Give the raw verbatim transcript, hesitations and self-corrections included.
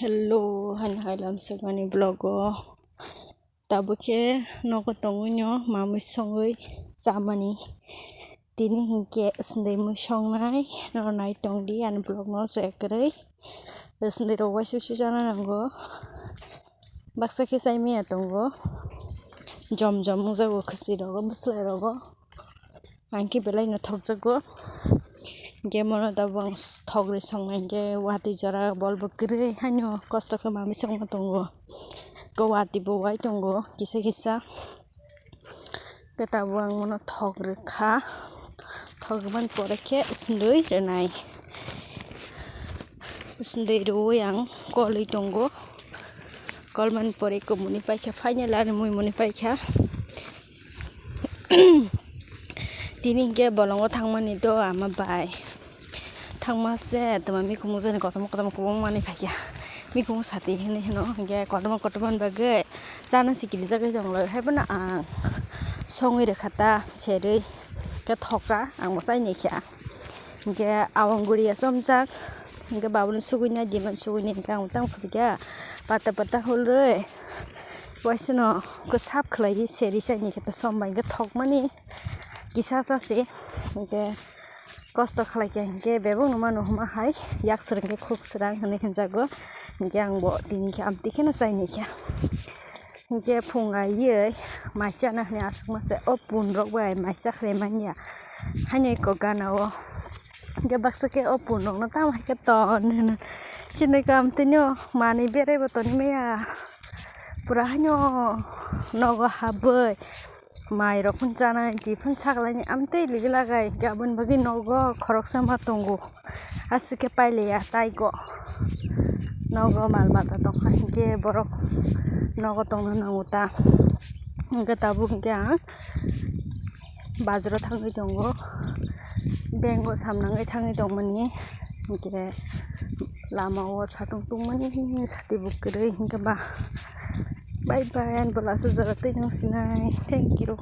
Hello, hani hai lamsokmani vlog o. Tabuk khe nogo tongwi no mamwi songwi chamani. Tini hinkhe swndwi mui songnai no nai tongdi ani vlog no se kwrwi. Swndwi rok waisa se chana nango. Baksa khe chai maya tongo. Jom jom wngjago khwchwi rogo bwslai rogo. Ang khe belai no thokjago. Hinkhe mono tabuk ang thok rwi songnai hinkhe watwi jora bolbo kwrwi haino kosto khe mamwi songma tongo. Ko watwi bo wai tongo kisa kisa. Khe tabuk ang mono thok rwkha. Thok rwmani pore khe swndwi rwnai. Swndwi rwui ang kolwi tongo. Kolmani pore kumuni paikha, final ani mui muni paikha. Tini hinkhe bolongo thangmani do ama bai. Thangma se toma mikhumu jani kotorma kotorma kubung mani phaikha. Mikhumu sati hinwi hino hinkhe kotorma kotorma ni bagwi chana sikiri jagwi tonglo. Haiphano ang songwi rwkha ta serwi khe thoka ang bo chaini kha. Hinkhe awang guriya chomjak. Hinkhe babuni sugwinai dimani sugwinai hinkhe ang tamo khwrwikha pata pata hulrwi waisano kwsap khlaiwi seri chaini khe to som bai hinkhe thokmani kisa sa se. Hinkhe kosto khlaikha hinkhe bebakno mano hwnma hai yak swrwng khe khuk swrang hinwi hinjago. Hinkhe ang bo tini khe amtwi kheno chaini kha. Hinkhe phung aiwi mai chana hinwi aswk masa o pun rok bai mai chakhlai manya haino eko gana o. Hinkhe baksa khe o pun rok no tamo hai khe ton hino. Chini kam tini o manwi berai bo toni maya pura haino nogo habwi mai rok phano chanai twi phano saklaini amtwi ligi lagai hinkhe aboni bagwi nogo khoroksa ma tongo. Aswk khe pailiya taigo nogo mal mata tongkha hinkhe borok nogo tongna nango ta. Hinkhe tabuk hinkhe ang bazaro thangwi tongo, bank o samnangwi thangwi tongmani hinkhe lama o satung tungmani sati bo kwrwi hinkhe ba bye bye ani bo last o jora twi nang sinai thank you.